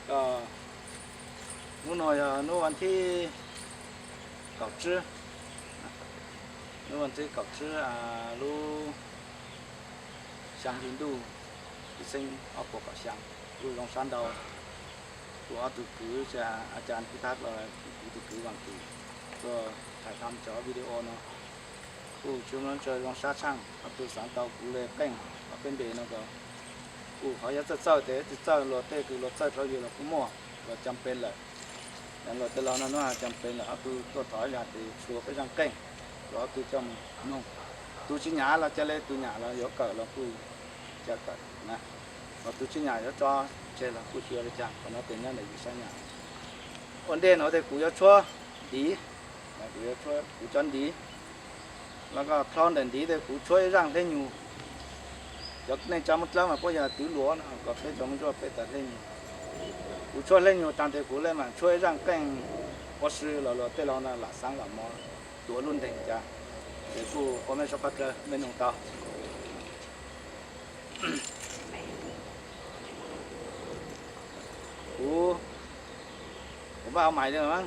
Koj, hnub no yog hnub vas thib kaum tsib, hnub vas thib kaum tsib lub xyaa hli ntuj, ib txhiab ob puas kaum xyaa. Kuj zoo sab ntau, kuv ob tug kwv, a cas kuv thab los kuv tus kwv Vaj Kis tuaj thaij tau cov video no. Kuj tsis muaj dab tsi, zoo sab tshaaj, ob tug xaav tau kuv le qeej los peb npe no ko. Kuj qhov yuav txawj txawj tes tsis txawj, luag tej kws luag txawj rau yus los kuj muaj, luag cam pes lawm. Luag tej laus no nuav cam pes lawm, ob tug tuaj thov zag tes tshua peb zaaj qeej, luag ob tug coj mus noog. Tus tsis nyam los ca le, tus nyam los yuav kawm los kuj ca kawm na, los tus tsis nyam yuav tso tseg los kuj xyuas le caag. Qhov no tes nyob ntawm yus sab nyam. Ua ntej no tes kuv yuav tshuab ntiv, kuv cov ntiv, los ko dlhau ntawm ntiv tes kuv tshuab ib zaaj hleb nyug. Cov neej tsa Moob Dlawb mas puab yog twv luav no, kom peb cov Moob Ntsuab peb tas hleb nyug. Kuv tshuab hleb nyug taag tes kuv le maam tshuab ib zaaj qeej ua si los luag tej laus no lam xaav lam mov tuav lub nteeg cas. Ces kuj ua mej sab qhov dlawg mej noog tau. Kuv, kuv npaj ua mais li mas.